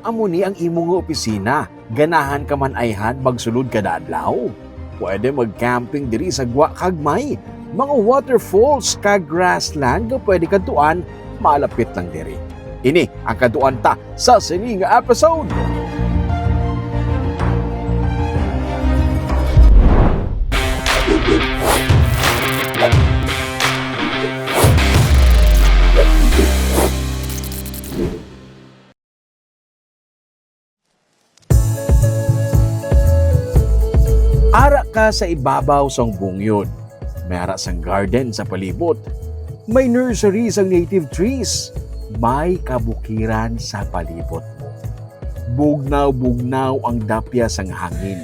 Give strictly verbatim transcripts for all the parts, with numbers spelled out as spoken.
Amo ni ang imo nga opisina. Ganahan ka man ayhan magsulod kada adlaw? Pwede mag-camping diri sa gwa kag may mga waterfalls kag grassland nga pwede kadtuan malapit lang diri. Ini ang kadtuan ta sa sini nga episode. Ara ka sa ibabaw sang bungyon. May ara sang garden sa palibot. May nursery sang native trees. May kabukiran sa palibot mo. Bugnaw-bugnaw ang dapya sang hangin.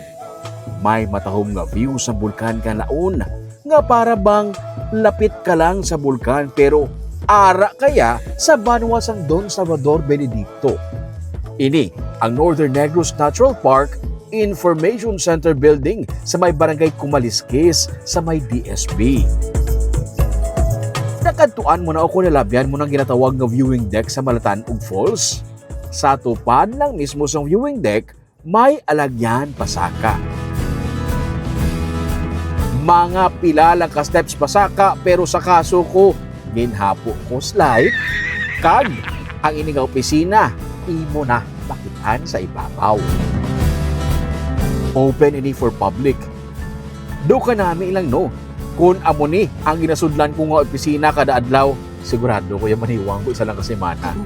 May matahom nga view sa Bulkan Kanlaon nga para bang lapit ka lang sa bulkan, pero ara ka ya sa banwa sang Don Salvador Benedicto. Ini ang Northern Negros Natural Park Information Center Building sa may Barangay Kumaliskis sa may D S B. Nakadtuan mo na o kung nalabyan mo ng ginatawag nga viewing deck sa Malatan ug Falls? Sa tupad lang mismo sang viewing deck, may alagyan pasaka. Mga pila lang ka steps pasaka, pero sa kaso ko, ginhapo ko slight, kag ang ini nga opisina, imo na makit-an sa ibabaw. Open ini for public. Do kanami lang, no? Kun amo ni ang ginasudlan ko nga opisina kada adlaw, sigurado ko ya maniwang ko isa lang ka semana.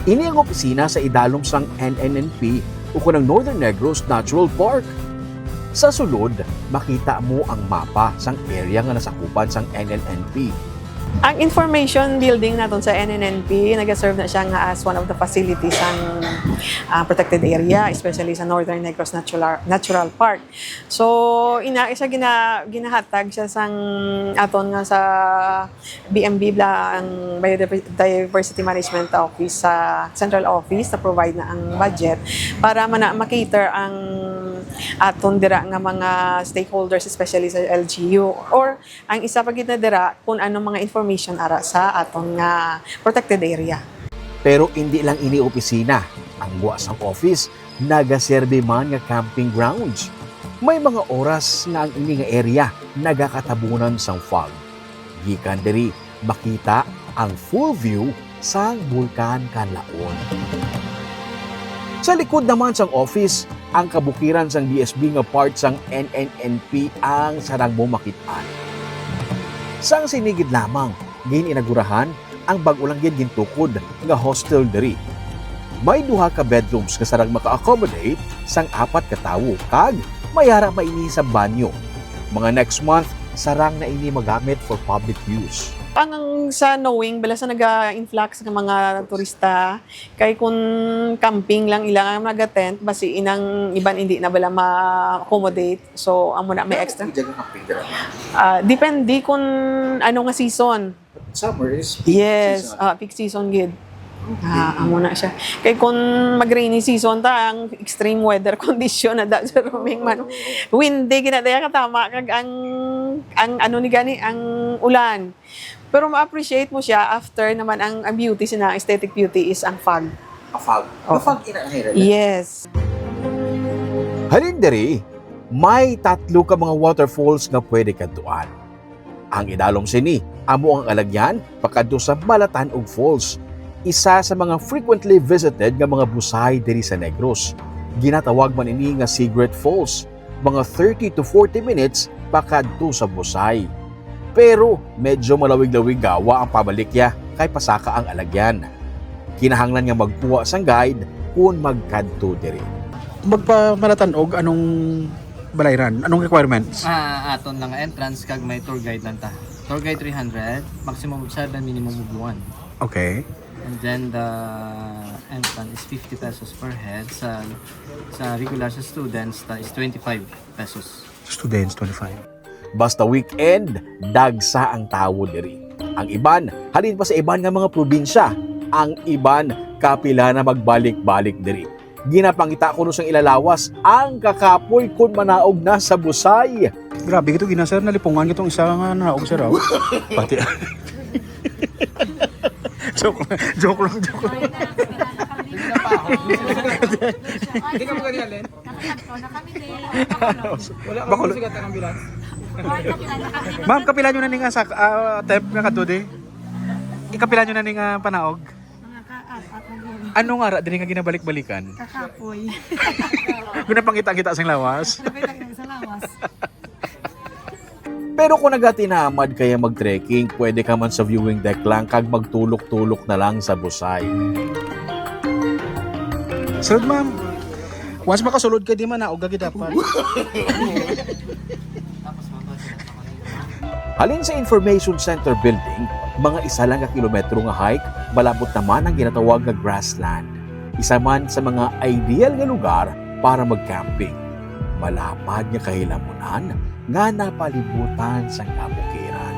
Ini ang opisina sa idalom sang N N N P o kun ang Northern Negros Natural Park. Sa sulod, makita mo ang mapa sang area nga nasakupan sang N N N P. Ang information building naton sa N N N P, nagaserve na siya nga as one of the facilities sang, ah, protected area, especially sa Northern Negros Natural, Natural Park. So, ina siya gina-, ginahatag siya sang aton nga sa B M B bala ang Biodiver-, Diversity Management Office sa Central Office na provide na ang budget para mana ma-cater ang aton dira nga mga stakeholders, especially sa L G U, or ang isa pa gid na dira kung anong mga information ara sa aton nga protected area. Pero indi lang ini opisina, ang gwa sang office nagaserbi man nga camping grounds. May mga oras nga ang ini nga area nagakatabunan sang fog. Gikan diri, makita ang full view sang Bulkan Kanlaon. Sa likod naman sang office, ang kabukiran sang D S B nga part sang N N N P ang sarang mo makit-an. Sang sini gid lamang, gin-inagurahan ang bag-o lang gid gintukod nga hostel diri. May duha ka bedrooms nga sarang maka-accommodate sang apat ka tawo, kag may ara pa ini sa banyo. Mga next month, sarang na ini magamit for public use. Ang sa knowing, bala sa naga-influx nga mga turista, kay kun camping lang ila nga naga-tent, basi inang iban hindi na bala ma-accommodate. So, amo na may extra. Ano ang ija nga camping dira, ma'am? Ah, depende kun ano nga season. Summer is peak Yes, season. Ah, peak season gid. Okay. Ah, amo na siya. Kay kun mag-rainy season ta, ang extreme weather condition na da sa roaming man. Oo. Windy gid na daya katama kag ang, ang ano ni gani, ang ulan. Pero ma-appreciate mo siya after naman ang, ang beauty sina, aesthetic beauty is ang fog. A fog. Oo. A fog ina nga ira. Yes. Halin diri, may tatlo ka mga waterfalls nga pwede kadtuan. Ang idalom sini, amo ang alagyan pakadto sa Malatanog Falls, isa sa mga frequently visited nga mga busay diri sa Negros. Ginatawag man ini nga Secret Falls, mga thirty to forty minutes pakadto sa busay. Pero medyo malawig-lawig gawa ang pabalik ya kay pasaka ang alagyan. Kinahanglan nga magkuha sang guide kon magkadto diri. Magpamalatan og anong balayran? Anong requirements? Ah, aton lang entrance kag may tour guide lang ta. Tour guide three hundred, maximum of seven, minimum of one. Okay. And then the entrance is fifty pesos per head. Sa, sa regular sa students, ta is twenty-five pesos. Students, twenty-five. Basta weekend, dagsa ang tawo diri. Ang iban, halin pa sa iban nga mga probinsya. Ang iban, kapila na magbalik-balik diri. Ginapangita kuno sang ila lawas ang kakapoy kon manaog na sa busay. Grabe gid to, gina, sir, nalipungan gid tong isa nga naog, sir, oh. Pati. Joke, joke lang, joke lang. Hindi ka mo ganihalin? Nakakadto na kami din. Wala ka Bacolod. Mo sugat ang ambulance? Ma'am, kapila nyo na ni nga sa ah, attempt nga kadto di? Ikapila nyo na ni nga panaog? Mga ka-, at, at, ano, Ano nga ra diri nga ginabalik-balikan? Kakapoy. Kung napangita-kita sing lawas? Napangita-kita sa lawas. Pero kung nagatinamad kaya mag-trekking, pwede ka man sa viewing deck lang kag magtulok-tulok na lang sa Busay. Sulod, ma'am. Once makasulod ka, di man naog ka dapat. Halin sa Information Center Building, mga isa lang ka kilometro nga hike, malabot naman ang ginatawag nga grassland. Isa man sa mga ideal nga lugar para mag-camping. Malapad nga kahilamunan nga napalibutan sang kabukiran.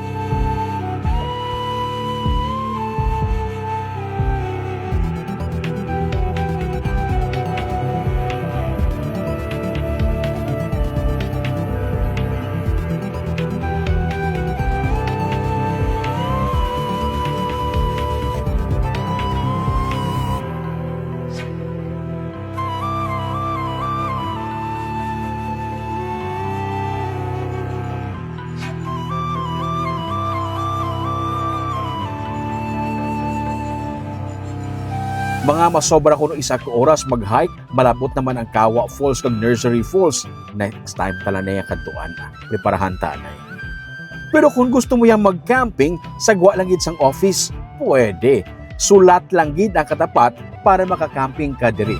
Mga masobra kuno isa ka oras mag-hike, malabot naman ang Kawa Falls kag Nursery Falls. Next time ta lang na kadtuan. Preparahan ta anay. Pero kung gusto mo yang mag-camping sa gwa lang gid sang office, pwede. Sulat lang gid ang katapat para maka-camping ka diri.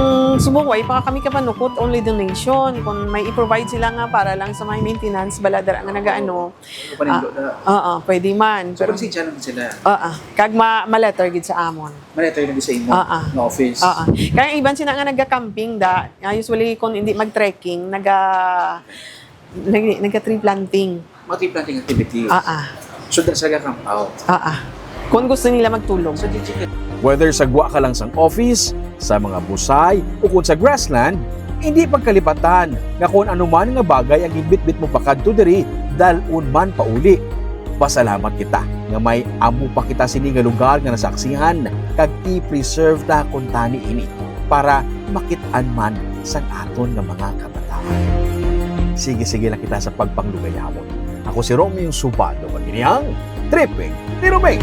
Mm, subong way pa kami kapanukot, only donation. Kung may i-provide sila nga para lang sa mga maintenance, bala dira nga nagaano. Panindo Ah, na. Oo, pwede man. So, Pero, konsensya lang sila. Oo, kag ma, ma-letter gid sa amon. Maletter lang sa imo Oo. nga office. Oo. Kaya iban sila nga nagka-camping da, ah, usually kung hindi mag-trekking, naga, nag, nagka-tree planting. Mga tree planting activities. Oo. So, da sa camp out. Oo. Kung gusto nila magtulog. So, did you Whether sa gwa ka lang sang office, sa mga busay, o kung sa grassland, hindi pagkalipatan nga kung ano man nga bagay ang gibitbit mo pakadto diri, dal-on man pauli. Pasalamat kita nga may amo pa kita sini nga lugar nga nasaksihan, kag i-preserve ta kuntani ini para makit-an man sang aton nga mga kabataan. Sige-sige lang kita sa pagpanglugayawon. Ako si Romeo Subado, kag ini ang Tripping ni Romeo.